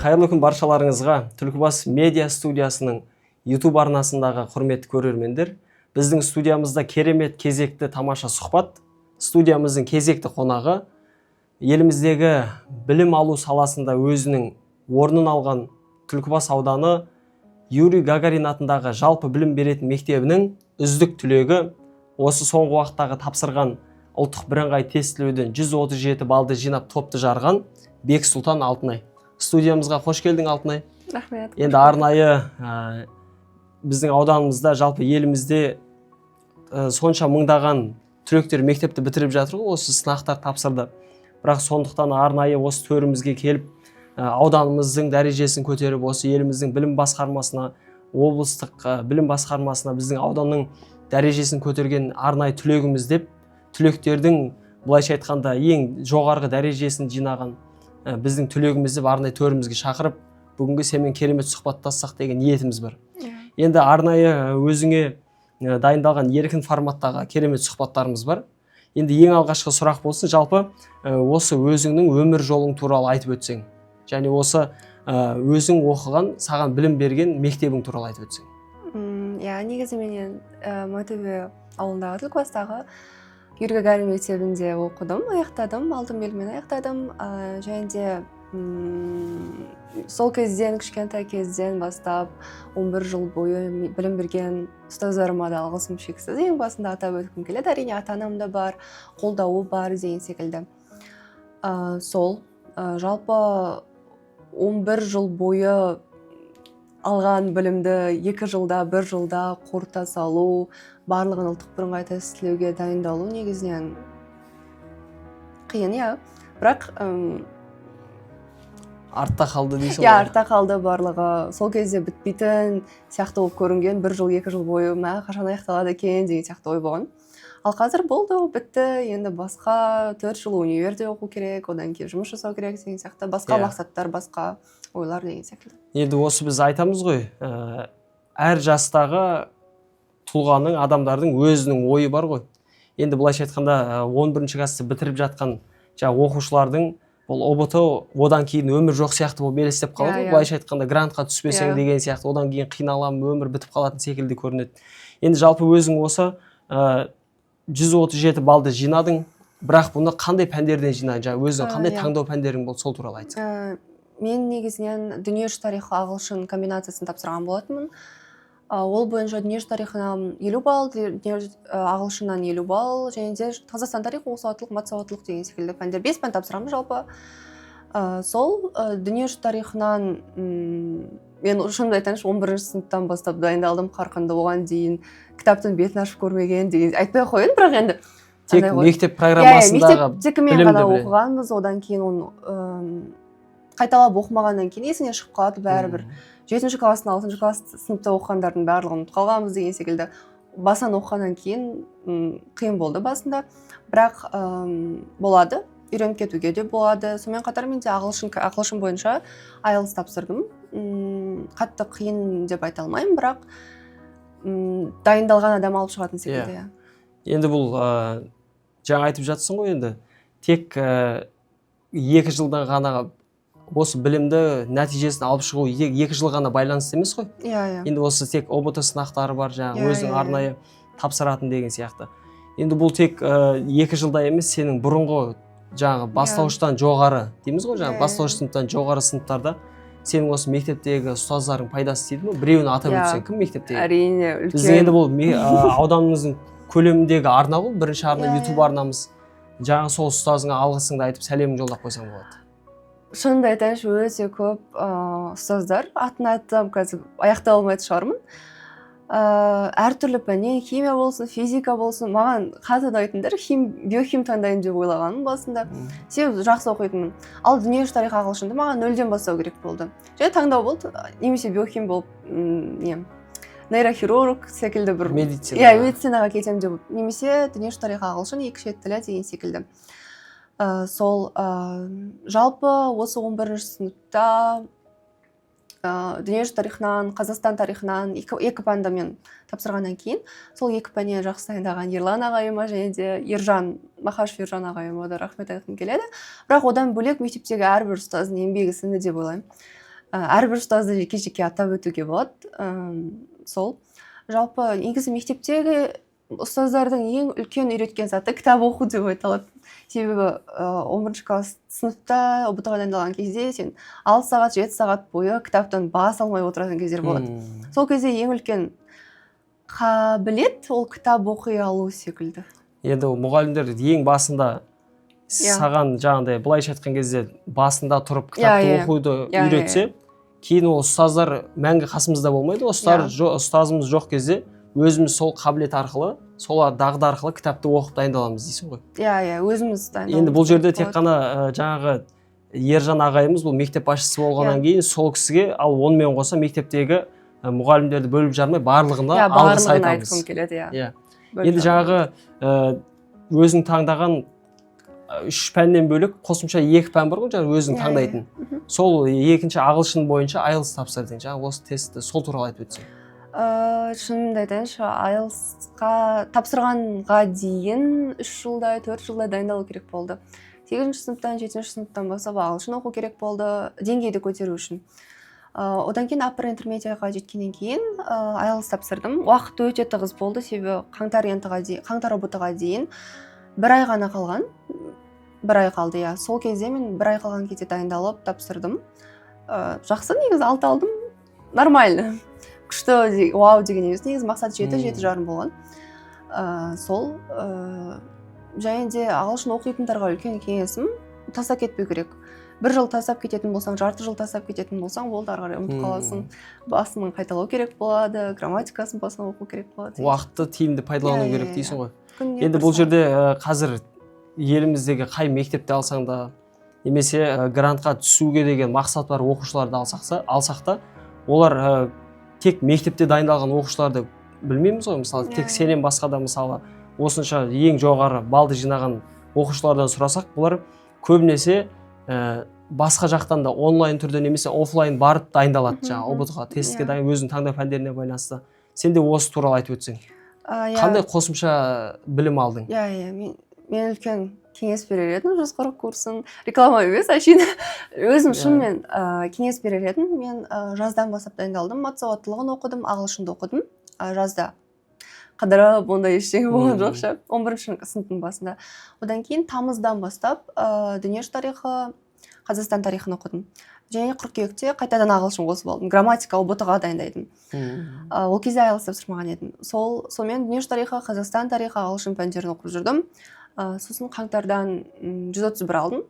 Қайырлы күн баршаларыңызға! Түлкібас медиа студиясының YouTube арнасындағы құрметті көрермендер, біздің студиямызда керемет кезекті тамаша сұхбат. Студиямыздың кезекті қонағы – еліміздегі білім алу саласында өзінің орнын алған Түлкібас ауданы Юрий Гагарин атындағы жалпы білім беретін мектебінің үздік түлегі, осы соңғы уақыттағы тапсырған ұлттық бірыңғай тестілеуден 137 балды жинап, топты жарған Бексұлтан Алтынай. Студиямызға қош келдің, Алтынай! Рахмет! Енді арнайы біздің ауданымызда, жалпы елімізде сонша мыңдаған түлектер мектепті бітіріп жатыр ғой, осы сынақтар тапсырды. Бірақ сондықтан арнайы осы төрімізге келіп, ауданымыздың дәрежесін көтеріп, осы еліміздің білім басқармасына, облыстық білім басқармасына біздің ауданның дәрежесін көтерген арнайы түлегіміз деп, түлектердің былайша айтқанда ең жоғарғы дәрежесін жинаған біздің түлегіміз деп арнайы төрімізге шақырып, бүгінгі сенімен керемет сұхбаттассақ деген ниетіміз бар. Енді арнайы өзіңе дайындалған еркін форматтағы керемет сұхбаттарымыз бар. Енді ең алғашқы сұрақ болсын: жалпы осы өзіңнің өмір жолың туралы айтып өтсең және осы өзің оқыған, саған білім берген мектебің туралы айтып өтсең. Иә, негізі мен Майтөбе ауылындағы, Түлкібастағы Юрий Гагарин мектебінде оқыдым, аяқтадым, алтын белгімен аяқтадым. Және де сол кезден, кішкентай кезден бастап 11 жыл бойы білім берген ұстаздарыма да алғысым шексіз. Ең басында атап өткім келеді. Әрине, ата анам да бар, қолдауы бар деген секілді. Сол жалпы 11 жыл бойы алған білімді 2 жылда, бір жылда қорыта салу, барлығын ұлттық бірыңғай тестілеуге дайындалу негізінен қиын, иә, бірақ Артта қалды дейсің иә. ғой. Артта қалды барлығы. Сол кезде бітпейтін сияқты болып көрінген бір жыл, 2 жыл бойы мә, қашан аяқталады екен деген сияқты ой болған. Ал қазір болды, бітті, енді басқа 4 жыл универде оқу керек, одан кейін жұмыс жасау керек деген сияқты басқа мақсаттар, басқа ойлар деген секілді. Енді осы біз айтамыз ғой, әр жастағы тұлғаның, адамдардың өзінің ойы бар ғой. Енді былайша айтқанда, 11 классты бітіріп жатқан жаңағы оқушылардың бұл ҰБТ, одан кейін өмір жоқ сияқты болып елестеп қалады ғой. Иә, иә. Былайша айтқанда, грантқа түспесең деген сияқты, одан кейін қиналамын, өмір бітіп қалатын секілді көрінеді. Енді жалпы өзің осы 137 баллды жинадың, бірақ бұны қандай пәндерден жинадың? Жаңағы өзің қандай таңдау пәндерің болды, сол туралы айтсаң. Мен негізінен дүниежүзі тарихы, ағылшын комбинациясын тапсырған болатынмын. Ол бойынша дүниежүзі тарихынан 50 балл, ағылшыннан 50 балл және де Қазақстан тарихы, оқу сауаттылық, мат сауаттылық деген секілді пәндер, бес пән тапсырамын жалпы. Сол дүниежүзі тарихынан мен, шынымды айтайыншы, 11-сыныптан бастап дайындалдым қарқынды. Оған дейін кітаптың бетін ашып көрмеген деген айтпай ақ қояйын, бірақ енді Тек андай ғой. мектеп Иә, программасындағы мектептікімен білімді ғана біле. оқығанбыз. Одан кейін оны қайталап оқымағаннан кейін есіңнен шығып қалады бәрібір. Жетінші класстың, алтыншы класс сыныпта оқығандардың барлығын ұмытып қалғанбыз деген секілді. Басынан оқығаннан кейін қиын болды басында, бірақ болады, үйреніп кетуге де болады. Сонымен қатар мен де ағылшын бойынша IELTS тапсырдым. Қатты қиын деп айта алмаймын, бірақ дайындалған адам алып шығатын секілді, иә. Енді бұл жаңа айтып жатсың ғой, енді тек 2 жылдан ғана осы білімді нәтижесін алып шығу 2 жыл ғана байланысты емес қой. иә иә Енді осы тек ҰБТ сынақтары бар, жаңағы өзің иә, иә. арнайы тапсыратын деген сияқты. Енді бұл тек 2 жылда емес, сенің бұрынғы жаңағы бастауыштан жоғары дейміз ғой, жаңағы Иә, бастауыш сыныптан жоғары сыныптарда сенің осы мектептегі ұстаздарың пайдасы тиді ме? Біреуін атап Иә. өтсең, кім мектептегі? Әрине, үлкен. Біздің енді бұл ауданымыздың көлеміндегі арна ғой, бірінші арна, YouTube арнамыз. Жаңағы сол ұстазыңа алғысыңды айтып, сәлеміңді жолдап қойсаң болады. Шынымды айтайыншы, өте көп ұстаздар атын айтсам, қазір аяқтай алмайтын шығармын. Әртүрлі пәннен, химия болсын, физика болсын, маған қатты ұнайтындар. Биохим таңдайын деп ойлағанмын басында, себебі жақсы оқитынмын. Ал дүниежүзі тарихы, ағылшынды маған нөлден бастау керек болды және таңдау болды: немесе биохим болып, не, нейрохирург секілді бір Медицина. Иә, медицинаға кетемін деп, немесе дүниежүзі тарихы, ағылшын, екі шет тілі деген секілді. Сол жалпы осы 11 сыныпта дүниежүзі тарихынан, Қазақстан тарихынан екі пәнді мен тапсырғаннан кейін, сол екі пәннен жақсы дайындаған Ерлан ағайыма және де Ержан Махашев, Ержан ағайыма да рахмет айтқым келеді. Бірақ одан бөлек мектептегі әрбір ұстаздың еңбегі сіңді деп ойлаймын. Әрбір ұстазды жеке жеке атап өтуге болады. Сол жалпы негізі мектептегі ұстаздардың ең үлкен үйреткен заты кітап оқу деп айта алады, себебі 11-класс сыныпта ҰБТ ға дайындалған кезде сен 6 сағат, 7 сағат бойы кітаптан бас алмай отыратын кездер болады. Сол кезде ең үлкен қабілет ол кітап оқи алу секілді. Енді ол мұғалімдер ең басында саған жаңағыдай, былайша айтқан кезде, басында тұрып кітапты Иә, иә. оқуды Иә, иә, үйретсе, кейін ол ұстаздар мәңгі қасымызда болмайды ғой. Ұстазымыз жоқ кезде өзіміз сол қабілет арқылы, сол дағды арқылы кітапты оқып дайындаламыз дейсің ғой. Иә, өзіміз дайындалуымыз Енді бұл жерде керек тек болады. қана жаңағы Ержан ағайымыз, бұл мектеп басшысы болғаннан кейін сол кісіге, ал онымен қоса мектептегі мұғалімдерді бөліп жармай, барлығына алғыс Барлығына айтамыз. айтқым келеді, иә. Бөліп Енді жармай. жаңағы өзің таңдаған үш пәннен бөлек қосымша екі пән бар ғой, жаңағы өзің Иә, таңдайтын. Сол екінші ағылшын бойынша IELTS тапсырдың. Жаңағы осы тестті, сол туралы айтып өтсең. Шынымды айтайыншы, IELTS-қа тапсырғанға дейін 3 жылдай, 4 жылдай дайындалу керек болды. Сегізінші сыныптан, жетінші сыныптан бастап ағылшын оқу керек болды деңгейді көтеру үшін. Одан кейін upper intermediate ға жеткеннен кейін IELTS тапсырдым. Уақыт өте тығыз болды, себебі қаңтар ҰБТ ға дейін, қаңтар ҰБТ ға дейін бір ай ғана қалған, бір ай қалды, иә. Сол кезде мен бір ай қалған кезде дайындалып тапсырдым. Жақсы негізі, 6 алдым, нормально, күшті, вау деген емес. Негізі мақсат 7, 7,5 болған. Сол және де ағылшын оқитындарға үлкен кеңесім: тастап кетпеу керек. Бір жыл тастап кететін болсаң, жарты жыл тастап кететін болсаң, болды, ары қарай ұмытып қаласың, басынан қайталау керек болады, грамматикасын басынан оқу керек болады деген. Уақытты тиімді пайдалану Иә, керек иә, дейсің ғой. Күніне Енді бір бұл сағат. жерде қазір еліміздегі қай мектепте алсаң да немесе грантқа түсуге деген мақсат бар оқушыларды алсақ та, олар тек мектепте дайындалған оқушыларды білмейміз ғой, мысалы, тек сенен басқа да, мысалы, осынша ең жоғары балды жинаған оқушылардан сұрасақ, бұлар көбінесе басқа жақтан да онлайн түрде немесе офлайн барып дайындалады жаңағы ҰБТ ға, тестке дайын, өзінің таңдау пәндеріне байланысты. Сен де осы туралы айтып өтсең. Иә. Қандай қосымша білім алдың? Иә, мен үлкен кеңес берер едім 140 курсын, реклама емес, әшейін өзім шынымен кеңес берер едім. Мен жаздан бастап дайындалдым, мат сауаттылығын оқыдым, ағылшынды оқыдым. Жазда қыдырып, ондай ештеңе болған жоқ ше, 11-сыныптың басында. Одан кейін тамыздан бастап дүниежүзі тарихы, Қазақстан тарихын оқыдым және қыркүйекте қайтадан ағылшын қосып алдым, грамматика, ҰБТ ға дайындайтын. Ол кезде IELTS тапсырмаған едім. Сол сонымен дүниежүзі тарихы, Қазақстан тарихы, ағылшын пәндерін оқып жүрдім. Сосын қаңтардан 131 алдым.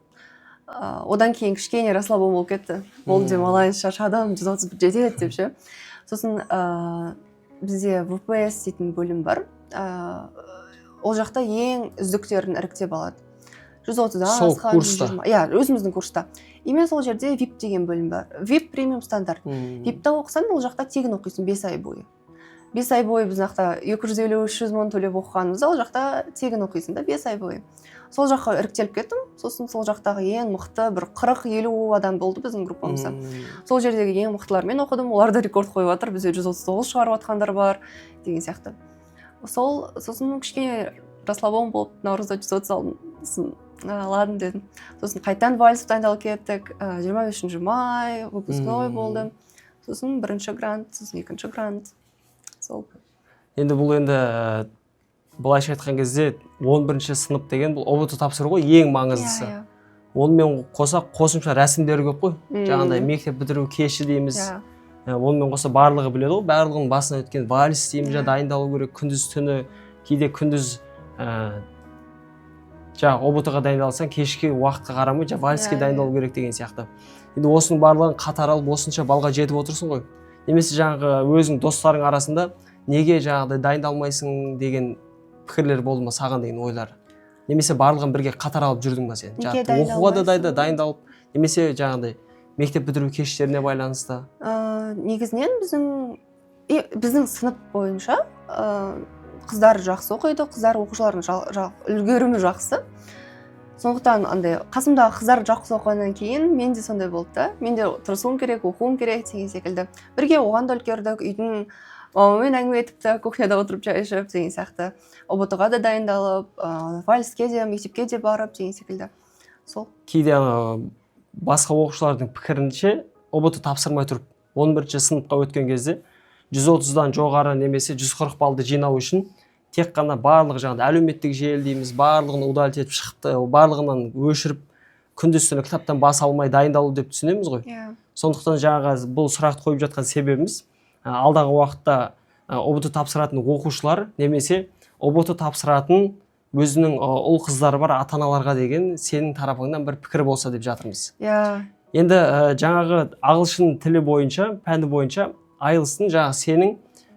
Одан кейін кішкене расслабон болып кетті, болды, демалайын, шаршадым, 131 жетеді деп ше. Сосын бізде ВПС дейтін бөлім бар. Ол жақта ең үздіктерін іріктеп алады, 130-дан Сол асқан, курста? 120. Иә, өзіміздің курста. И мен сол жерде VIP деген бөлім бар, VIP премиум стандарт. VIP-та оқысаң, ол жақта тегін оқисың 5 ай бойы. 5 ай бойы біз мына жақта 250, 300 мың төлеп оқығанымызда, ол жақта тегін оқисың да 5 ай бойы. Сол жаққа іріктеліп кеттім. Сосын сол жақтағы ең мықты бір 40-50 адам болды біздің группамызда. Сол жердегі ең мықтылармен оқыдым. Олар да рекорд қойып жатыр, бізде 139 шығарып жатқандар бар деген сияқты. Сол сосын кішкене расслабон болып, наурызда 130 алдым. Сосын ладно дедім. Сосын қайтадан вальс дайындалып кеттік. 25 май выпускной болды. Сосын бірінші грант, сосын екінші грант, сол. Енді бұл енді былайша айтқан кезде, 11 сынып деген бұл ҰБТ тапсыру ғой ең маңыздысы. Иә, иә. Онымен қоса қосымша рәсімдері көп қой, жаңағыдай мектеп бітіру кеші дейміз. Онымен қоса барлығы біледі ғой, барлығының басынан өткен вальс дейміз, жаңа дайындалу керек күндіз түні. Кейде күндіз жаңағы ҰБТ ға дайындалсаң, кешкі уақытқа қарамай жаңағы вальске дайындалу керек деген сияқты. Енді осының барлығын қатар алып, осынша балға жетіп отырсың ғой. Немесе жаңағы өзің достарың арасында неге жаңағыдай дайындалмайсың деген пікірлер болды ма саған деген ойлар, немесе барлығын бірге қатар алып жүрдің ба сен? Неге Жаңағы оқуға да дайындалмайсың? дайындалып немесе жаңағыдай мектеп бітіру кештеріне байланысты. Негізінен біздің сынып бойынша қыздар жақсы оқиды, қыздар оқушылардың үлгерімі жақсы. Сондықтан андай қасымдағы қыздар жақсы оқығаннан кейін мен де сондай болды да, мен де тырысуым керек, оқуым керек деген секілді. Бірге оған да үлгердік, үйдің мамамен әңгіме етіп та, кухняда отырып шай ішіп деген сияқты, ҰБТ ға да дайындалып, вальске де, мектепке де барып деген секілді, сол. Кейде ана басқа оқушылардың пікірінше, ҰБТ тапсырмай тұрып 11 сыныпқа өткен кезде 130-дан жоғары немесе 140 баллды жинау үшін тек қана барлық жаңағыдай әлеуметтік желі дейміз, барлығын удалить етіп шықты, барлығынан өшіріп, күндіз түні кітаптан бас алмай дайындалу деп түсінеміз ғой. Иә. Сондықтан жаңағы бұл сұрақты қойып жатқан себебіміз, алдағы уақытта ҰБТ тапсыратын оқушылар немесе ҰБТ тапсыратын өзінің ұл қыздары бар ата аналарға деген сенің тарапыңнан бір пікір болса деп жатырмыз. Енді жаңағы ағылшын тілі бойынша, пәні бойынша IELTS-тың жаңағы сенің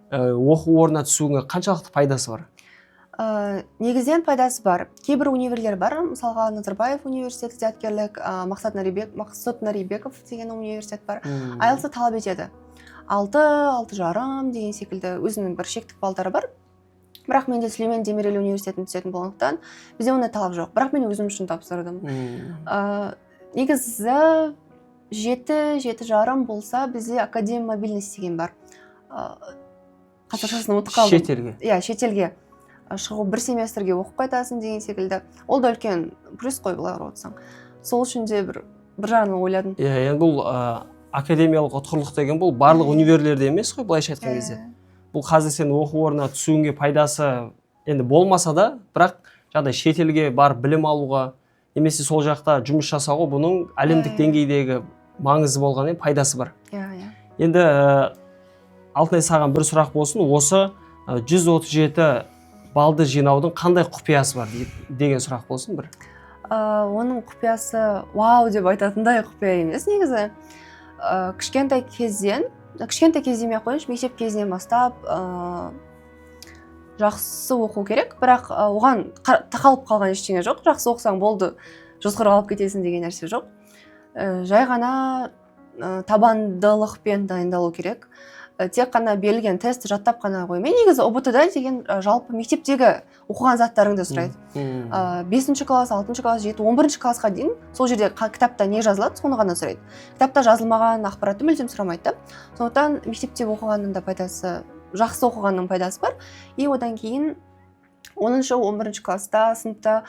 оқу орнына түсуіңе қаншалықты пайдасы бар? Негізінен пайдасы бар. Кейбір универлер бар, мысалға, Назарбаев университеті зияткерлік, Мақсұт Нарибеков деген университет бар, IELTS талап етеді, 6, 6,5 деген секілді өзінің бір шектік балдары бар. Бірақ менде Сүлеймен Демирел университетіне түсетін болғандықтан, бізде ондай талап жоқ. Бірақ мен өзім үшін тапсырдым. Негізі 7, 7,5 болса, бізде академ мобильность деген бар. Қазақшасын ұмытып қалдым. Шетелге. Иә, шетелге шығу, бір семестрге оқып қайтасың деген секілді. Ол да үлкен плюс қой, былай қарап отырсаң. Сол үшін де бір жағынан ойладым. Иә, енді бұл академиялық ұтқырлық деген бұл барлық универлерде емес қой, былайша айтқан кезде. Бұл қазір сен оқу орнына түсуіңе пайдасы енді болмаса да, бірақ жаңағыдай шетелге барып білім алуға немесе сол жақта жұмыс жасауға бұның әлемдік деңгейдегі маңызы болғаннан пайдасы бар. иә иә Енді Алтынай, саған бір сұрақ болсын. Осы 137 балды жинаудың қандай құпиясы бар деген сұрақ болсын бір. Оның құпиясы вау деп айтатындай құпия емес негізі. Кішкентай кезден, кішкентай кез демей ақ қояйыншы, мектеп кезінен бастап жақсы оқу керек. Бірақ оған тақалып қалған ештеңе жоқ. Жақсы оқысаң болды, 140 алып кетесің деген нәрсе жоқ. Жай ғана табандылықпен дайындалу керек. Тек қана берілген тестті жаттап қана қоймай, негізі ҰБТ да деген жалпы мектептегі оқыған заттарыңды сұрайды. Бесінші класс, алтыншы класс, жеті, 11-классқа дейін сол жерде кітапта не жазылады, соны ғана сұрайды. Кітапта жазылмаған ақпаратты мүлдем сұрамайды да. Сондықтан мектепте оқығанның да пайдасы, жақсы оқығанның пайдасы бар. И одан кейін 10-, 11-класста, сыныпта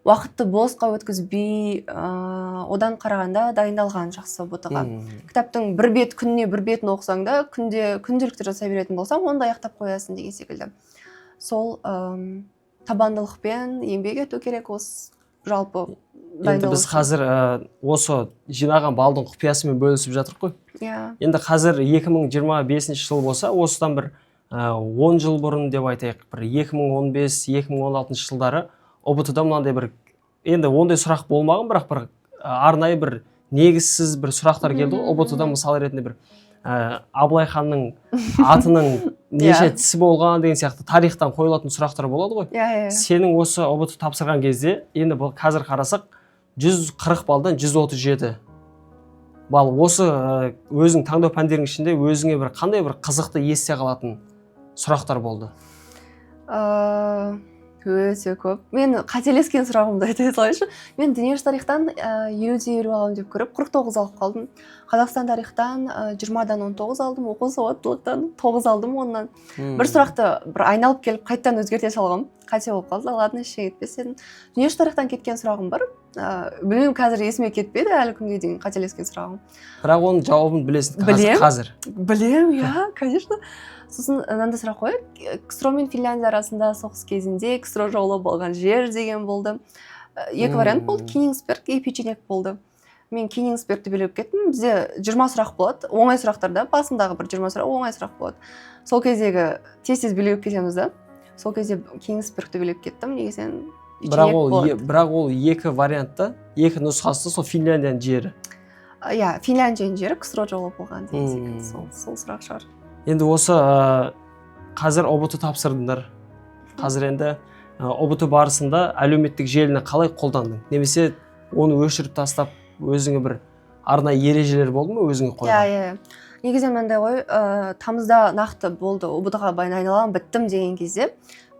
уақытты босқа өткізбей, одан қарағанда дайындалған жақсы ҰБТ ға. Кітаптың бір бет, күніне бір бетін оқысаң да, күнде күнделікті жасай беретін болсаң, оны да аяқтап қоясың деген секілді. Сол табандылықпен еңбек ету керек осы жалпы Енді дайындалу біз үшін. қазір осы жинаған балдың құпиясымен бөлісіп жатырмық қой. Енді қазір 2025 жыл болса, осыдан бір 10 жыл бұрын деп айтайық, бір 2015-2016 жылдары ҰБТ да мынандай бір, енді ондай сұрақ болмаған, бірақ бір арнайы бір негізсіз бір сұрақтар келді ғой ҰБТ да. Мысал ретінде бір Абылай ханның атының неше тісі болған деген сияқты тарихтан қойылатын сұрақтар болады ғой. иә иә Сенің осы ҰБТ тапсырған кезде, енді бұл қазір қарасақ, 140 балдан 137 балл, осы өзің таңдау пәндерің ішінде өзіңе бір қандай бір қызықты, есте қалатын сұрақтар болды? Өте көп. Мен қателескен сұрағымды айта салайыншы. Мен дүниежүзі тарихтан 50-де 50 аламын деп көріп, 49 алып қалдым. Қазақстан тарихтан 20-дан 19 алдым. Оқу сауаттылықтан 9 алдым оннан. Бір сұрақты бір айналып келіп, қайтадан өзгерте салғанмын, қате болып қалды. Ладно, ештеңе етпес дедім. Дүниежүзі тарихтан кеткен сұрағым бар, білмеймін, қазір есіме кетпеді әлі күнге дейін қателескен сұрағым. Бірақ оның жауабын білесің қазір. Білем. Қазір. Білем, иә, конечно. Сосын мынандай сұрақ қояды: КСРО мен Финляндия арасында соғыс кезінде КСРО жаулап алған жер деген болды. Екі вариант болды: Кенигсберг и Печенег болды. Мен Кенигсбергті белгілеп кеттім. Бізде 20 сұрақ болады, оңай сұрақтар да, басындағы бір 20 сұрақ оңай сұрақ болады. Сол кездегі тез тез белгілеп кетеміз да, сол кезде Кенигсбергті белгілеп кеттім. Негізінен Бірақ Печенег ол болады. Бірақ ол екі вариантта, екі нұсқасы сол Финляндияның жері. Иә, Финляндияның жері КСРО жаулап алған деген секілді. Сол сұрақ шығар. Енді осы қазір ҰБТ тапсырдыңдар. Қазір енді ҰБТ барысында әлеуметтік желіні қалай қолдандың немесе оны өшіріп тастап, өзіңе бір арнайы ережелер болды ма өзіңе қойған? Иә, негізінен мынандай ғой, тамызда нақты болды, ҰБТ ға айналамын, біттім деген кезде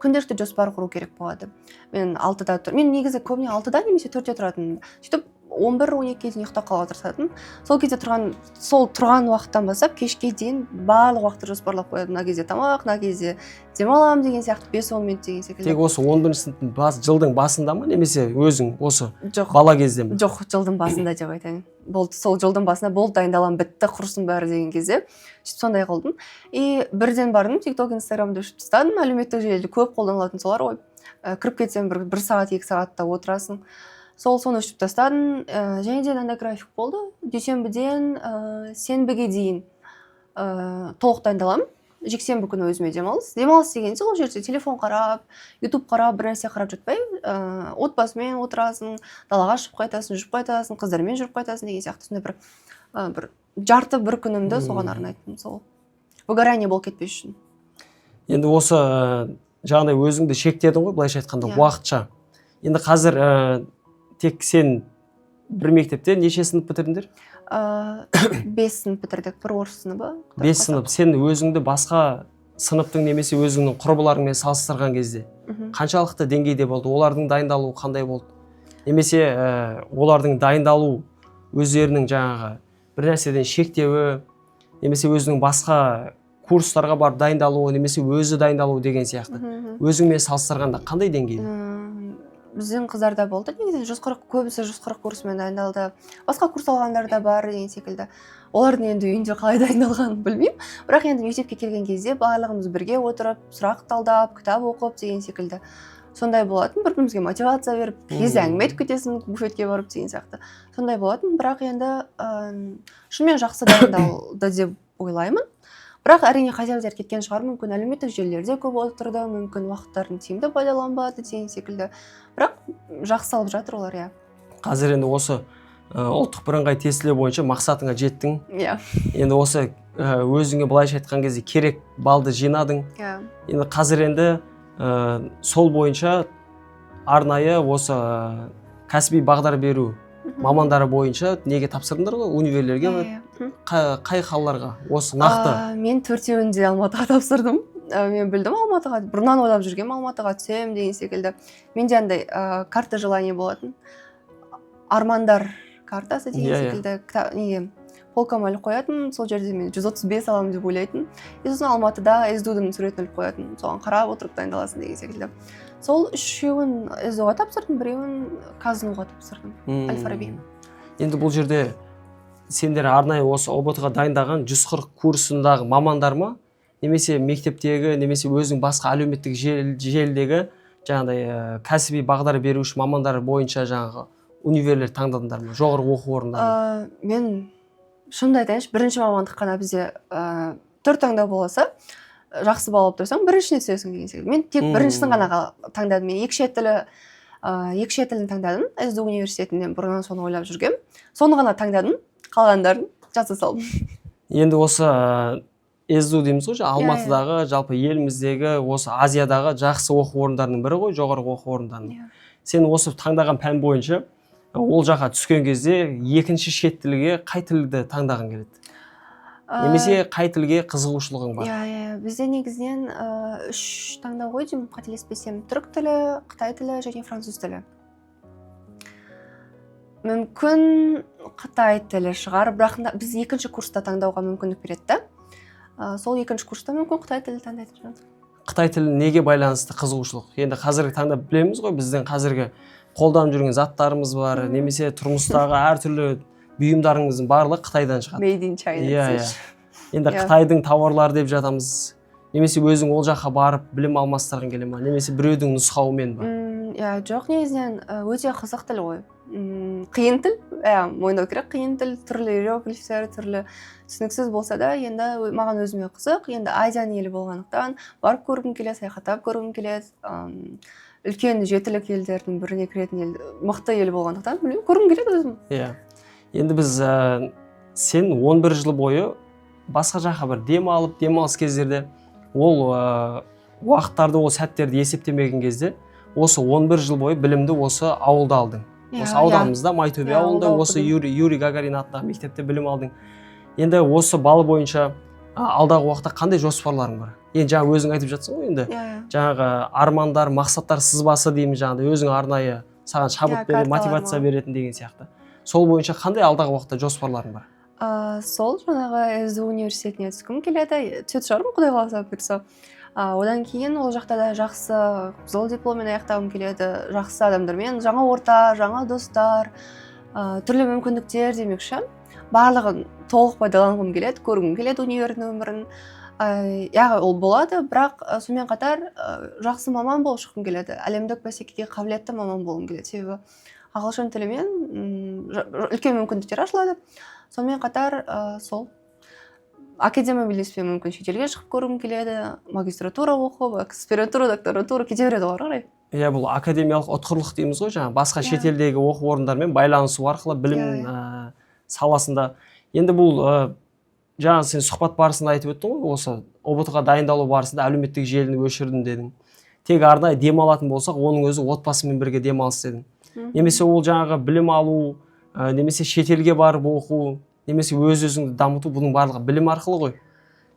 күнделікті жоспар құру керек болады. Мен 6-да тұр, мен негізі көбіне 6-да немесе 4-те тұратынмын. Сөйтіп 11-12-ге дейін ұйықтап қалуға тырысатынмын. Сол кезде тұрған, сол тұрған уақыттан бастап кешке дейін барлық уақытты жоспарлап қоятынмын. Мына кезде тамақ, мына кезде демаламын деген сияқты, 5-10 минут деген секілді. Тек осы 11 сыныптың жылдың басында ма, немесе өзің осы Жоқ. бала кезде ме? Жоқ, жылдың басында деп айтайын. Болды, сол жылдың басында болды, дайындаламын, бітті, құрысын бәрі деген кезде сөйтіп сондай қылдым. И бірден бардым, Тик Ток, Инстаграмды өшіріп тастадым. Әлеуметтік желіде көп қолданылатын солар ғой. Кіріп кетсең, бір сағат, 2 сағатта отырасың. Сол, соны өшіріп тастадым. Және де мынандай график болды: дүйсенбіден сенбіге дейін толық дайындаламын, жексенбі күні өзіме демалыс. Демалыс дегенде, ол жерде телефон қарап, Ютуб қарап, бір нәрсе қарап жатпай, отбасымен отырасың, далаға шығып қайтасың, жүріп қайтасың, қыздармен жүріп қайтасың деген сияқты. Сондай бір жарты бір күнімді соған арнайтынмын, сол выгорание болып кетпес үшін. Енді осы жаңағыдай өзіңді шектедің ғой, былайша айтқанда, Иә. уақытша. Енді қазір тек сен бір мектепте неше сынып бітірдіңдер? 5 сынып бітірдік, бір орыс сыныбы. 5 сынып. Сен өзіңді басқа сыныптың немесе өзіңнің құрбыларыңмен салыстырған кезде қаншалықты деңгейде болды? Олардың дайындалуы қандай болды, немесе олардың дайындалу өздерінің жаңағы бір нәрседен шектеуі, немесе өзінің басқа курстарға барып дайындалуы, немесе өзі дайындалуы деген сияқты, Мгм, мхм. өзіңмен салыстырғанда қандай деңгейде? Біздің қыздарда болды негізі 140, көбісі 140 курсымен дайындалды, басқа курс алғандар да бар деген секілді. Олардың енді үйінде қалай дайындалғанын білмеймін, бірақ енді мектепке келген кезде барлығымыз бірге отырып, сұрақ талдап, кітап оқып деген секілді сондай болатын. Бір бірімізге мотивация беріп, кей кезде әңгіме айтып кетесің буфетке барып деген сияқты, сондай болатын. Бірақ енді шынымен жақсы дайындалды деп ойлаймын. Бірақ, әрине, қателіктер кеткен шығар, мүмкін, әлеуметтік желілерде көп отырды, мүмкін, уақыттарын тиімді пайдаланбады деген секілді. Бірақ жақсы алып жатыр олар, иә. Қазір енді осы ұлттық бірыңғай тестілеу бойынша мақсатыңа жеттің. Иә. Енді осы өзіңе, былайша айтқан кезде, керек балды жинадың. Иә. Енді қазір енді сол бойынша арнайы осы кәсіби бағдар беру мамандары бойынша неге тапсырдыңдар ғой, универлерге? Иә, иә. Қай қалаларға осы нақты? Мен төртеуін де Алматыға тапсырдым. Мен білдім, Алматыға бұрыннан ойлап жүргенмін, Алматыға түсемін деген секілді. Менде андай карта желаний болатын, армандар картасы деген Иә, иә. секілді. Неге, полкама іліп қоятынмын. Сол жерде мен 135 аламын деп ойлайтынмын. И сосын Алматыда СДУ-дың суретін іліп қоятынмын, соған қарап отырып дайындаласың деген секілді. Сол үшеуін СДУ-ға тапсырдым, біреуін КазНУ-ға тапсырдым, әл Фараби. Енді бұл жерде сендер арнайы осы ҰБТ ға дайындаған 140 курсындағы мамандар ма, немесе мектептегі, немесе өзің басқа әлеуметтік желідегі жаңағыдай кәсіби бағдар беруші мамандар бойынша жаңағы универлер таңдадыңдар ма, жоғарғы оқу орындарын? Мен шынымды айтайыншы, бірінші мамандық қана бізде төрт таңдау болса, жақсы балл алып тұрсаң, біріншісіне түсесің деген секілді. Мен тек біріншісін ғана таңдадым. Мен екі шет тілі, екі шет тілін таңдадым СДУ университетінен. Бұрыннан соны ойлап жүргенмін, соны ғана таңдадым, қалғандарын жаза салдым. Енді осы СДУ дейміз ғой, Иә. Алматыдағы, жалпы еліміздегі, осы Азиядағы жақсы оқу орындарының бірі ғой, жоғарғы оқу орындарының. Иә. Сен осы таңдаған пән бойынша ол жаққа түскен кезде екінші шет тілге қай тілді таңдағың келеді, немесе қай тілге қызығушылығың бар? Иә, бізде негізінен үш таңдау ғой деймін, қателеспесем: түрік тілі, қытай тілі және француз тілі. Мүмкін, қытай тілі шығар, бірақ біз екінші курста таңдауға мүмкіндік береді да. Сол екінші курста мүмкін қытай тілі таңдайтын шығармын. Қытай тілі неге байланысты қызығушылық? Енді қазіргі таңда білеміз ғой, біздің қазіргі қолданып жүрген заттарымыз бар, немесе тұрмыстағы әртүрлі бұйымдарымыздың барлығы Қытайдан шығады. Made in China Иә. десеңші. Енді Қытайдың тауарлары деп жатамыз, немесе өзің ол жаққа барып білім алмастырғың келе ма, немесе біреудің нұсқауымен ба? Иә, жоқ, негізінен өте қызық тіл ғой. Қиын тіл, иә, мойындау керек, қиын тіл, түрлі иероглифтер, түрлі түсініксіз болса да, енді маған өзіме қызық. Енді Азияның елі болғандықтан барып көргім келеді, саяхаттап көргім келеді. Үлкен жетілік елдердің біріне кіретін ел, мықты ел болғандықтан, білмеймін, көргім келеді өзім. Иә, енді біз сен 11 жыл бойы басқа жаққа бір демалып, демалыс кездерде ол уақыттарды, ол сәттерді есептемеген кезде, осы 11 жыл бойы білімді осы ауылда алдың, осы ауданымызда, Майтөбе Иә, ауылында, ауылда осы оқыдым. Юрий Гагарин атындағы мектепте білім алдың. Енді осы бал бойынша алдағы уақытта қандай жоспарларың бар? Енді жаңа өзің айтып жатсың ғой енді, иә иә жаңағы армандар, мақсаттар сызбасы дейміз, жаңағыдай өзің арнайы саған шабыт Иә, беретін, карталар мотивация ма? беретін деген сияқты. Сол бойынша қандай алдағы уақытта жоспарларың бар? Сол жаңағы СДУ университетіне түскім келеді, түсетін шығармын, құдай қаласа, бұйырса. Одан кейін ол жақта да жақсы қызыл дипломмен аяқтағым келеді, жақсы адамдармен, жаңа орта, жаңа достар, түрлі мүмкіндіктер демекші, барлығын толық пайдаланғым келеді, көргім келеді универдің өмірін. Иә, ол болады, бірақ сонымен қатар жақсы маман болып шыққым келеді, әлемдік бәсекеге қабілетті маман болғым келеді, себебі ағылшын тілімен үлкен мүмкіндіктер ашылады. Сонымен қатар сол академия мүмкін шетелге шығып көргім келеді, магистратура оқып, аспирантура, докторантура, кете береді ғой ары қарай. Иә, бұл академиялық ұтқырлық дейміз ғой, жаңағы басқа Иә. шетелдегі оқу орындарымен байланысу арқылы білім Иә, иә. саласында. Енді бұл жаңа сен сұхбат барысында айтып өттің ғой, осы ҰБТ ға дайындалу барысында әлеуметтік желіні өшірдім дедің. Тек арнайы демалатын болсақ, оның өзі отбасымен бірге демалыс дедің. Немесе ол жаңағы білім алу, немесе шетелге барып оқу, немесе өз өзіңді дамыту, бұның барлығы білім арқылы ғой.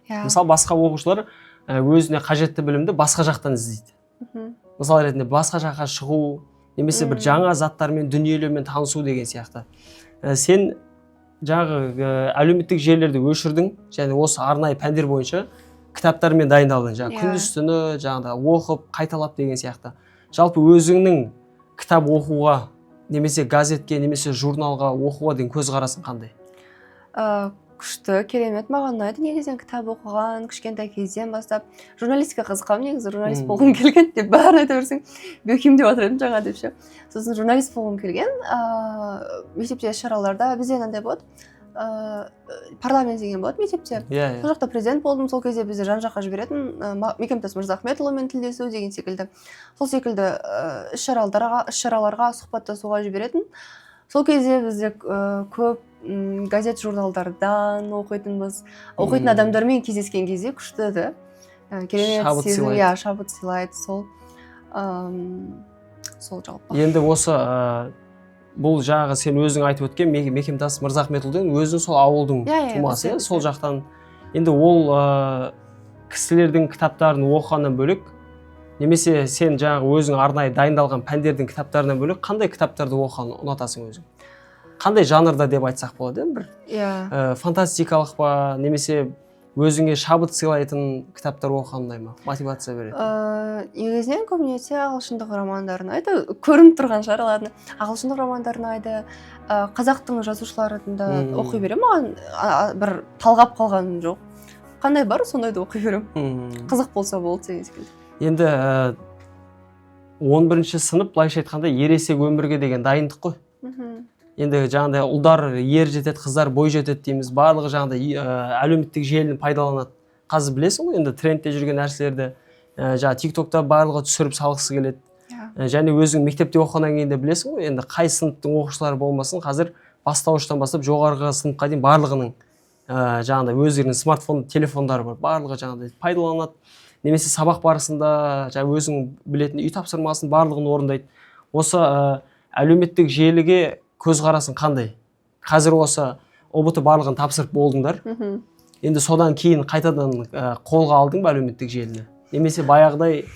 Иә. Мысалы, басқа оқушылар өзіне қажетті білімді басқа жақтан іздейді. Мысал ретінде, басқа жаққа шығу немесе бір жаңа заттармен, дүниелермен танысу деген сияқты. Сен жаңағы әлеуметтік желілерді өшірдің және осы арнайы пәндер бойынша кітаптармен дайындалдың, жаңағы күндіз түні жаңағыдай оқып, қайталап деген сияқты. Жалпы өзіңнің кітап оқуға немесе газетке, немесе журналға оқуға деген көзқарасың қандай? Күшті, керемет, маған ұнайды негізінен кітап оқыған. Кішкентай кезден бастап журналистикаға қызыққанмын негізі, журналист болғым келген деп бәрін айта берсең, бөкем деп жатыр едім жаңа деп ше. Сосын журналист болғым келген. Мектепте іс шараларда бізде мынандай болады, парламент деген болады мектепте. иә иә Сол жақта президент болдым. Сол кезде бізді жан жаққа жіберетін, Мекемтас Мырзахметұлымен тілдесу деген секілді, сол секілді іс шараларға сұхбаттасуға жіберетін. Сол кезде бізде көп газет, журналдардан оқитынбыз. Оқитын адамдармен кездескен кезде күшті да. Керемет Шабыт сезім. сыйлайды. Иә, шабыт сыйлайды. Сол сол жалпы. Енді осы бұл жаңағы сен өзің айтып өткен Мекемтас Мырзахметұлы деген өзің сол ауылдың Иә, иә, тумасы, бізде- иә, сол жақтан. Енді ол кісілердің кітаптарын оқығаннан бөлек немесе сен жаңағы өзің арнайы дайындалған пәндердің кітаптарынан бөлек қандай кітаптарды оқығанды ұнатасың өзің? Қандай жанрда деп айтсақ болады енді, бір фантастикалық па, немесе өзіңе шабыт сыйлайтын кітаптар оқыған ұнай ма, мотивация беретін? Негізінен көбінесе ағылшындық романдар ұнайды, көрініп тұрған шығар, ладно, ағылшындық романдар ұнайды. Қазақтың жазушыларын да оқи беремін. Маған бір талғап қалғаным жоқ, қандай бар, сондайды оқи беремін, қызық болса болды деген секілді. Енді 11-сынып, былайша айтқанда, ересек өмірге деген дайындық қой. Енді жаңағыдай ұлдар ер жетеді, қыздар бой жетеді дейміз. Барлығы жаңағыдай әлеуметтік желіні пайдаланады қазір, білесің ғой енді, трендте жүрген нәрселерді жаңағы Тик Токта барлығы түсіріп салғысы келеді. Және өзің мектепте оқығаннан кейін де білесің ғой енді, қай сыныптың оқушылары болмасын, қазір бастауыштан бастап жоғарғы сыныпқа дейін барлығының жаңағыдай өздерінің смартфон, телефондары бар, барлығы жаңағыдай пайдаланады немесе сабақ барысында жаңа өзің білетін үй тапсырмасын барлығын орындайды. Осы әлеуметтік желіге көзқарасың қандай қазір? Осы ҰБТ барлығын тапсырып болдыңдар. Енді содан кейін қайтадан қолға алдың ба әлеуметтік желіні немесе баяғыдай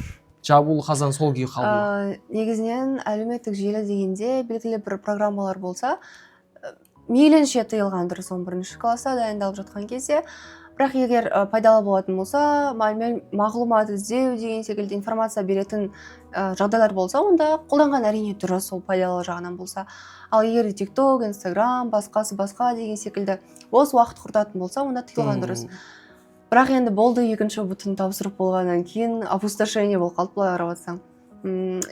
жабулы қазан сол күйі қалды ма? Негізінен әлеуметтік желі дегенде белгілі бір программалар болса, мейлінше тыйылған дұрыс 11 класста дайындалып жатқан кезде. Бірақ егер пайдалы болатын болса, мағлұмат іздеу деген секілді, информация беретін жағдайлар болса, онда қолданған әрине дұрыс, ол пайдалы жағынан болса. Ал егер Тик Ток, Инстаграм, басқасы басқа деген секілді бос уақыт құртатын болса, онда тыйылған дұрыс. Бірақ енді болды, екінші ҰБТ тапсырып болғаннан кейін опустошение болып қалды. Былай қарап отырсаң,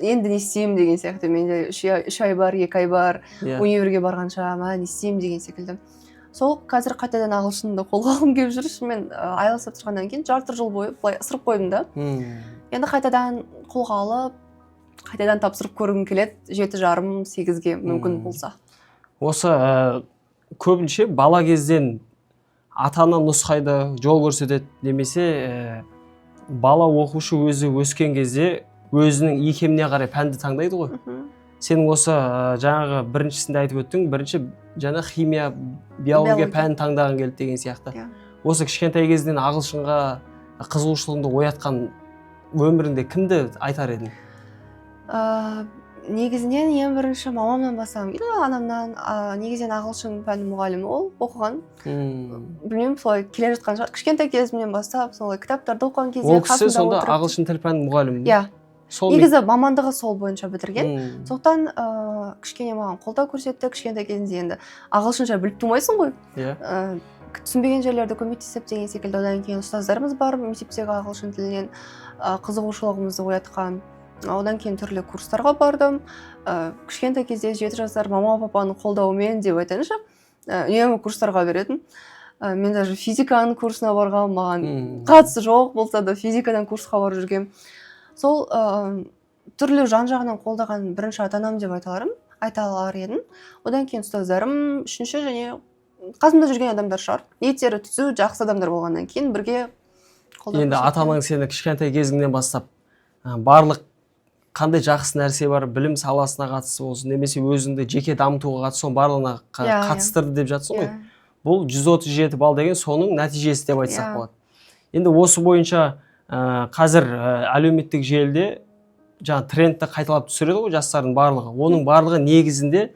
енді не істеймін деген сияқты. Менде 3 ай бар, 2 ай бар универге барғанша, мә, не істеймін деген секілді. Сол қазір қайтадан ағылшынды қолға алғым келіп жүр. Шынымен IELTS тапсырғаннан кейін жарты жыл бойы былай ысырып қойдым да. Енді қайтадан қолға алып, қайтадан тапсырып көргім келеді, 7,5, 8-ге мүмкін болса. Осы көбінше бала кезден ата ана нұсқайды, жол көрсетеді немесе бала, оқушы өзі өскен кезде өзінің икеміне қарай пәнді таңдайды ғой. Сен осы жаңағы біріншісінде айтып өттің, бірінші жаңа химия, биология Биология. пәнін таңдағың келді деген сияқты. Иә. Осы кішкентай кезінен ағылшынға қызығушылығыңды оятқан өміріңде кімді айтар едің? Ә, Негізінен ең бірінші мамамнан бастағым келді, анамнан. Негізінен ағылшын пәні мұғалімі ол оқыған. Білмеймін, солай келе жатқан шығар, кішкентай кезімнен бастап солай кітаптарды оқыған кезде Ол кісі қасымда сонда отырып. ағылшын тіл пәнінің мұғалімі ме? Иә. Сол Негізі мамандығы сол бойынша бітірген. Сондықтан кішкене маған қолдау көрсетті. Кішкентай кезінде енді ағылшынша біліп тумайсың ғой. Түсінбеген жерлерде көмектесіп деген секілді. Одан кейін ұстаздарымыз бар мектептегі, ағылшын тілінен қызығушылығымызды оятқан. Одан кейін түрлі курстарға бардым. Кішкентай кезде, 7 жасар, мама папаның қолдауымен деп айтайыншы, үнемі курстарға беретін. Мен даже физиканың курсына барғанмын, маған қатысы жоқ болса да, физикадан курсқа барып жүргенмін. Сол түрлі жан жағынан қолдаған бірінші ата анам деп айта алар едім. Одан кейін ұстаздарым, үшінші және қасымда жүрген адамдар шығар. Ниеттері түзу, жақсы адамдар болғаннан кейін бірге қолдау Енді көрсеткен. ата анаң сені кішкентай кезіңнен бастап барлық қандай жақсы нәрсе бар, білім саласына қатысты болсын немесе өзіңді жеке дамытуға қатысты, соның барлығына Иә, иә. қатыстырды деп жатсың ғой. Иә. Бұл 137 балл деген соның нәтижесі деп айтсақ Иә. болады. Енді осы бойынша қазір әлеуметтік желіде жаңа трендті қайталап түсіреді ғой жастардың барлығы. Оның барлығы негізінде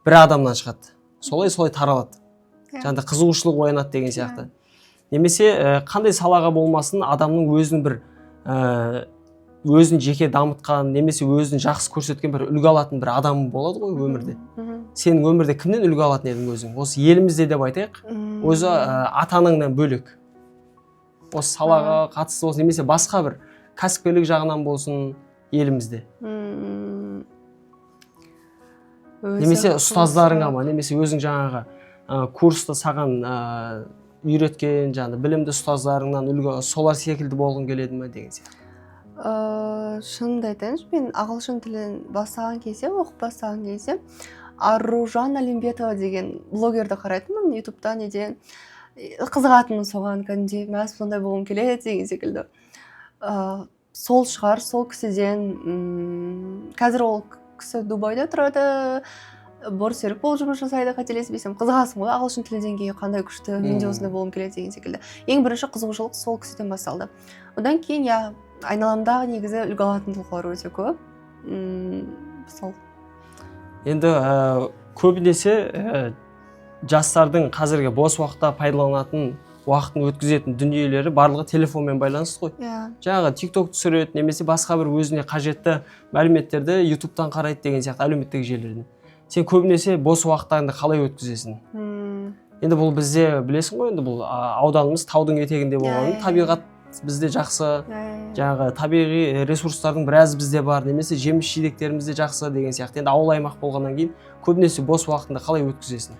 бір адамнан шығады, солай солай таралады. Жаңағыдай қызығушылық оянады деген сияқты. Немесе қандай салаға болмасын, адамның өзінің бір өзін жеке дамытқан немесе өзін жақсы көрсеткен, бір үлгі алатын бір адам болады ғой өмірде. Сенің өмірде кімнен үлгі алатын едің өзің, осы елімізде деп айтайық, өзі ата анаңнан бөлек, осы салаға қатысты болсын немесе басқа бір кәсіпкерлік жағынан болсын елімізде? Өте Немесе қызық ұстаздарыңа сұрақ. ма, немесе өзің жаңағы курста саған үйреткен жаңағы білімді ұстаздарыңнан үлгі, солар секілді болғың келеді ме деген сияқты. Шынымды айтайыншы, мен ағылшын тілін бастаған кезде, оқып бастаған кезде Аружан Алимбетова деген блогерді қарайтынмын Ютубта, неден. Қызығатынмын соған кәдімгідей, мә, сондай болғым келеді деген секілді. Сол шығар, сол кісіден. Қазір ол кісі Дубайда тұрады, борсерік болып жұмыс жасайды, қателеспесем. Қызығасың ғой, ағылшын тілі деңгейі қандай күшті, мен де осындай болғым келеді деген секілді. Ең бірінші қызығушылық сол кісіден басталды. Одан кейін, иә, айналамдағы негізі үлгі алатын тұлғалар өте көп. Сол. Енді көбінесе жастардың қазіргі бос уақытта пайдаланатын, уақытын өткізетін дүниелері барлығы телефонмен байланысты ғой. Иә. Жаңағы Тик Ток түсіреді немесе басқа бір өзіне қажетті мәліметтерді Ютубтан қарайды деген сияқты, әлеуметтік желілерден. Сен көбінесе бос уақыттарыңды қалай өткізесің? Енді бұл бізде, білесің ғой, енді бұл ауданымыз таудың етегінде болғанымен, Иә, иә. табиғат бізде жақсы, иә, иә. жаңағы табиғи ресурстардың біразы бізде бар немесе жеміс жидектеріміз де жақсы деген сияқты. Енді ауыл аймақ болғаннан кейін көбінесе бос уақытыңды қалай өткізесің?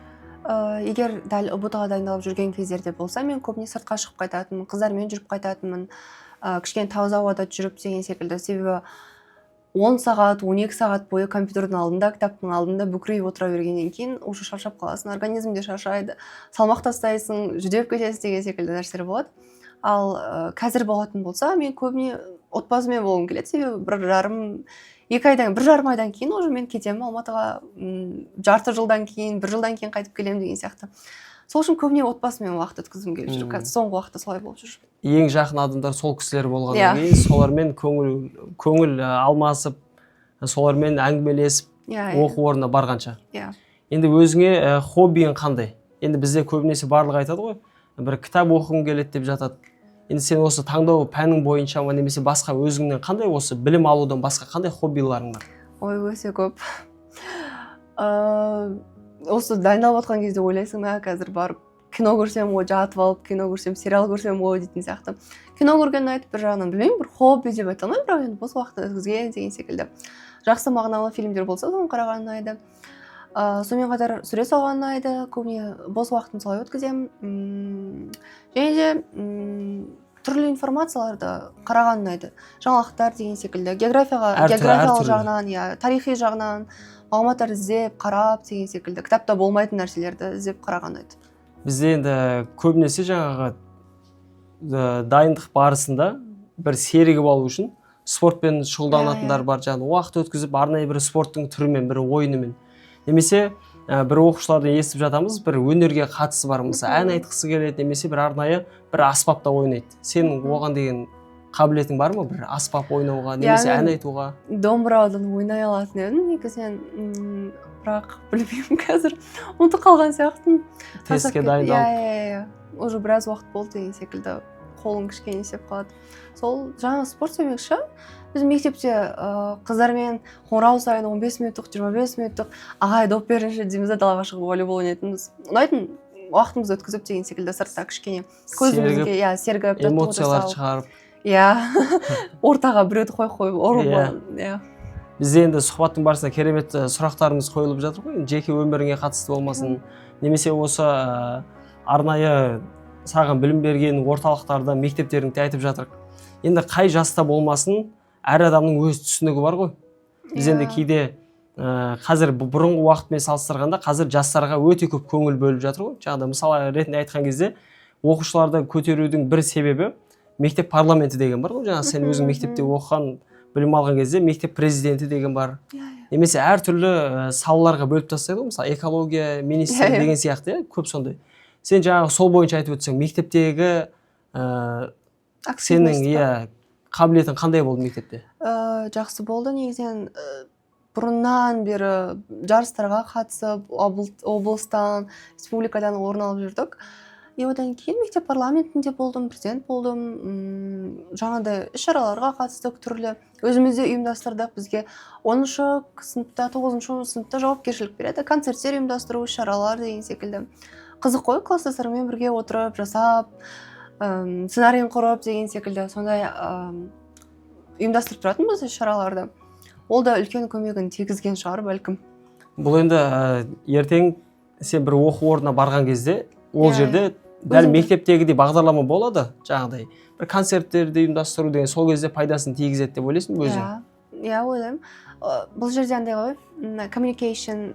Егер дәл ҰБТ ға дайындалып жүрген кездерде болса, мен көбіне сыртқа шығып қайтатынмын, қыздармен жүріп қайтатынмын, кішкене таза ауада жүріп деген секілді. Себебі 10 сағат, 12 сағат бойы компьютердің алдында, кітаптың алдында бүкірейіп отыра бергеннен кейін уже шаршап қаласың, организм де шаршайды, салмақ тастайсың, жүдеп кетесің деген секілді нәрселер болады. Ал қазір болатын болса, мен көбіне отбасыммен болғым келеді, себебі 1,5, 2 айдан, 1,5 айдан кейін уже мен кетемін Алматыға, жарты жылдан кейін, бір жылдан кейін қайтып келемін деген сияқты. Сол үшін көбіне отбасыммен уақыт өткізгім келіп жүр. Қазір соңғы уақытта солай болып жүр. Ең жақын адамдар сол кісілер болғаннан Иә. кейін солармен көңіл алмасып, солармен әңгімелесіп, иә иә оқу орнына барғанша. Иә. Енді өзіңе хоббиің қандай? Енді бізде көбінесе барлығы айтады ғой, бір кітап оқығым келеді деп жатады. Енді сен осы таңдау пәнің бойынша ма немесе басқа өзіңнен қандай, осы білім алудан басқа қандай хоббиларың бар? Ой, өте көп. Осы дайындалып жатқан кезде ойлайсың, мә, қазір барып кино көрсем ғой, жатып алып кино көрсем, сериал көрсем ғой дейтін сияқты. Кино көрген ұнайды бір жағынан, білмеймін, бір хобби деп айта алмаймын, бірақ енді бос уақыт өткізген деген секілді. Жақсы, мағыналы фильмдер болса, соны қараған ұнайды. Сонымен қатар сурет салған ұнайды, көбіне бос уақытымды солай өткіземін. Және де түрлі информацияларды қараған ұнайды, жаңалықтар деген секілді, географияға, географиялық Әртүрлі. жағынан, иә, тарихи жағынан мағлұматтар іздеп қарап деген секілді, кітапта болмайтын нәрселерді іздеп қараған ұнайды. Бізде енді көбінесе жаңағы дайындық барысында бір серігіп алу үшін спортпен шұғылданатындар Иә, иә. бар, жаңағы уақыт өткізіп, арнайы бір спорттың түрімен, бір ойынымен, немесе бір оқушылардан естіп жатамыз, бір өнерге қатысы бар, мысалы, ән айтқысы келеді немесе бір арнайы бір аспапта ойнайды. Сенің оған деген Қабілетің бар ма бір аспап ойнауға немесе Иә, ән мен айтуға? Домбырадан ойнай алатын едім негізінен, бірақ білмеймін, қазір ұмытып қалған сияқтымын. Тестке Тастап дайындалып. Иә, уже біраз уақыт болды деген секілді, қолың кішкене істеп қалады. Сол жаңа спорт демекші, біз мектепте қыздармен қоңырау сайын 15 минуттық, 25 минуттық «ағай, доп беріңізші» дейміз да, далаға шығып волейбол ойнайтынбыз. Ұнайтын уақытымызды өткізіп деген секілді, сыртта кішкене көзімізге Сергіп, иә, сергіп, жаттығу эмоциялар жасау. шығарып. Иә, ортаға біреуді қойып қойып ұрып. Иә. Бізде енді сұхбаттың барысында керемет сұрақтарымыз қойылып жатыр ғой енді, жеке өміріңе қатысты болмасын немесе осы арнайы саған білім берген орталықтарда, мектептеріңде айтып жатырық. Енді қай жаста болмасын, әр адамның өз түсінігі бар ғой. Біз енді кейде қазір бұрынғы уақытпен салыстырғанда қазір жастарға өте көп көңіл бөліп жатыр ғой. Жаңағыдай мысал ретінде айтқан кезде, оқушыларды көтерудің бір себебі мектеп парламенті деген бар ғой. Жаңа сен өзің мектепте оқыған, білім алған кезде мектеп президенті деген бар иә иә немесе әртүрлі салаларға бөліп тастайды ғой, мысалы, экология министрі Иә, иә. деген сияқты, иә, көп сондай. Сен жаңағы сол бойынша айтып өтсең, мектептегі сенің Активность па? Иә, қабілетің қандай болды мектепте? Жақсы болды негізінен. Бұрыннан бері жарыстарға қатысып, облыстан, республикадан орын алып жүрдік. И одан кейін мектеп парламентінде болдым, президент болдым. Жаңағыдай іс шараларға қатыстық, түрлі өзіміз де ұйымдастырдық. Бізге 10-сыныпта, тоғызыншы сыныпта жауапкершілік береді, концерттер ұйымдастыру, іс шаралар деген секілді. Қызық қой, класстастарыңмен бірге отырып жасап, сценарийін құрып деген секілді, сондай ұйымдастырып тұратынбыз іс шараларды. Ол да үлкен көмегін тигізген шығар, бәлкім. Бұл енді ертең сен бір оқу орнына барған кезде ол жерде дәл мектептегідей бағдарлама болады, жаңағыдай бір концерттерді ұйымдастыру деген, сол кезде пайдасын тигізеді деп ойлайсың ба өзің? Иә, ойлаймын. Бұл жерде андай ғой, communication,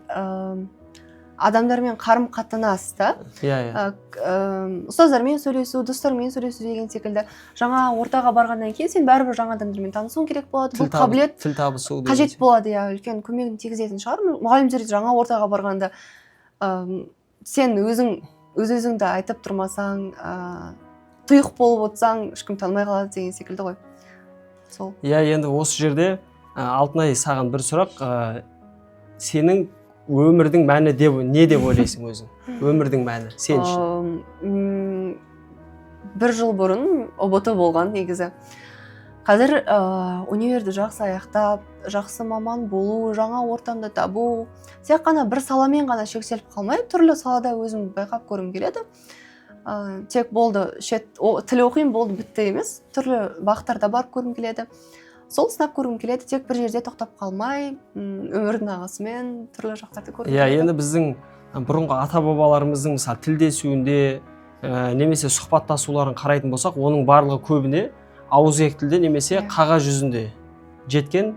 адамдармен қарым қатынас та. иә иә Ұстаздармен сөйлесу, достармен сөйлесу деген секілді. Жаңа ортаға барғаннан кейін сен бәрібір жаңа адамдармен танысуың керек болады. Бұл қабілет Тіл табысу деген қажет сияқты. болады, иә, үлкен көмегін тигізетін шығар. Мұғалімдер де жаңа ортаға барғанда сен өзің өз өзіңді айтып тұрмасаң, тұйық болып отырсаң, ешкім танымай қалады деген секілді ғой сол. Иә, енді осы жерде Алтынай, саған бір сұрақ. Сенің өмірдің мәні деп не деп ойлайсың өзің, өмірдің мәні сен үшін? Бір жыл бұрын ҰБТ болған негізі. Қазір универді жақсы аяқтап, жақсы маман болу, жаңа ортамды табу, тек қана бір саламен ғана шектеліп қалмай, түрлі салада өзім байқап көргім келеді. Тек болды, шет тіл оқимын, болды, бітті емес, түрлі бағыттарда барып көргім келеді, сол сынап көргім келеді. Тек бір жерде тоқтап қалмай, өмірдің ағысымен түрлі жақтарды көргім келеді. Енді біздің бұрынғы ата бабаларымыздың мысалы тілдесуінде немесе сұхбаттасуларын қарайтын болсақ, оның барлығы көбіне ауызекі тілде немесе қағаз жүзінде жеткен.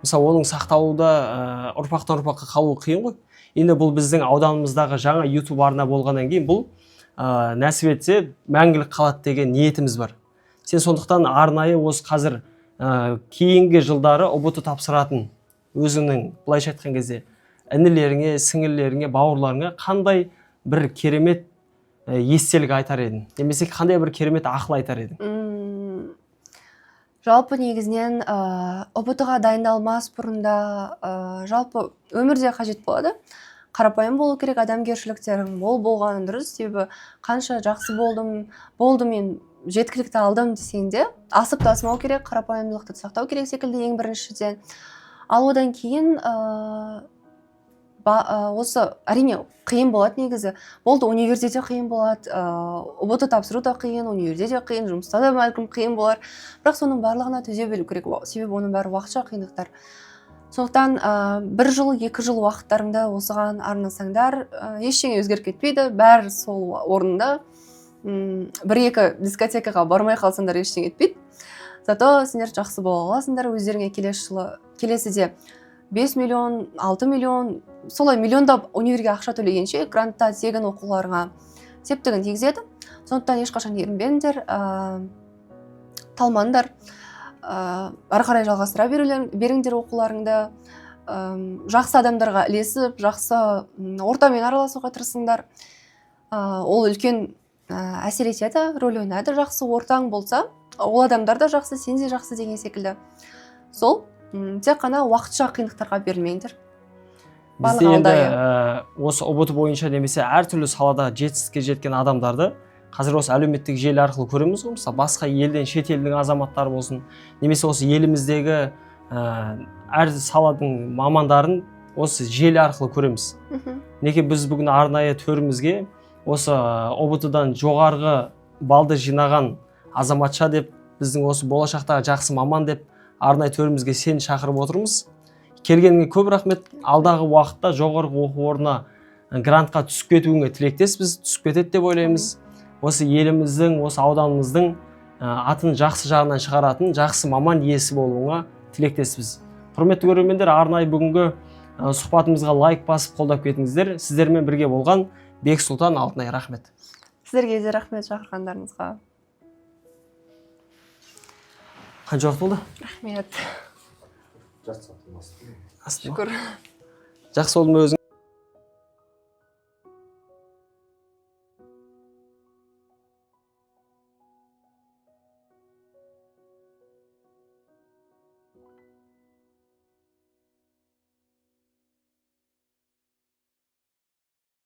Мысалы, оның сақталуда, ұрпақтан ұрпаққа қалуы қиын ғой. Енді бұл біздің ауданымыздағы жаңа YouTube арна болғаннан кейін, бұл нәсіп етсе, мәңгілік қалады деген ниетіміз бар. Сен сондықтан арнайы осы қазір кейінгі жылдары ҰБТ тапсыратын өзіңнің, былайша айтқан кезде, інілеріңе, сіңілілеріңе, бауырларыңа қандай бір керемет естелік айтар едің немесе қандай бір керемет ақыл айтар едің? Жалпы негізінен ҰБТ ға дайындалмас бұрында, жалпы өмірде қажет болады, қарапайым болу керек, адамгершіліктерің мол болғаны дұрыс. Себебі қанша жақсы болдым, болды, мен жеткілікті алдым десең де, асып тасымау керек, қарапайымдылықты сақтау керек секілді ең біріншіден. Ал одан кейін осы әрине қиын болады негізі. Болды, универде де қиын болады, ҰБТ тапсыру да қиын, универде де қиын, жұмыста да бәлкім қиын болар, бірақ соның барлығына төзе білу керек, себебі оның бәрі уақытша қиындықтар. Сондықтан бір жыл, 2 жыл уақыттарыңды осыған арнасаңдар, ештеңе өзгеріп кетпейді, бәрі сол орнында. Бір екі дискотекаға бармай қалсаңдар, ештеңе етпейді, зато сендер жақсы бола аласыңдар өздеріңе. Келесі жылы, келесіде 5 миллион, 6 миллион, солай миллиондап универге ақша төлегенше, грантта тегін оқуларыңа септігін тигізеді. Сондықтан ешқашан ерінбеңдер, талмаңдар, ары қарай жалғастыра беріңдер оқуларыңды. Жақсы адамдарға ілесіп, жақсы ортамен араласуға тырысыңдар. Ол үлкен әсер етеді, рөл ойнайды. Жақсы ортаң болса, ол адамдар да жақсы, сен де жақсы деген секілді. Сол тек қана уақытша қиындықтарға берілмеңдер. Бізде Барлығы енді алда, иә. осы ҰБТ бойынша немесе әртүрлі салада жетістікке жеткен адамдарды қазір осы әлеуметтік желі арқылы көреміз ғой. Мысалы, басқа елден, шет елдің азаматтары болсын немесе осы еліміздегі әр саладың мамандарын осы желі арқылы көреміз. Мінекей, біз бүгін арнайы төрімізге осы ҰБТ-дан жоғарғы балды жинаған азаматша деп, біздің осы болашақтағы жақсы маман деп арнайы төрімізге сені шақырып отырмыз. Келгеніңе көп рахмет. Алдағы уақытта жоғарғы оқу орнына грантқа түсіп кетуіңе тілектеспіз, түсіп кетеді деп ойлаймыз. Осы еліміздің, осы ауданымыздың атын жақсы жағынан шығаратын жақсы маман иесі болуыңа тілектеспіз. Құрметті көрермендер, арнайы бүгінгі сұхбатымызға лайк басып, қолдап кетіңіздер. Сіздермен бірге болған Бексұлтан, Алтынай, рахмет. Сіздерге де рахмет шақырғандарыңызға. Қанша уақыт болды? Рахмет. Жарты сағаттан асты. Асты ма? Шүкір. Жақсы болды ма өзің?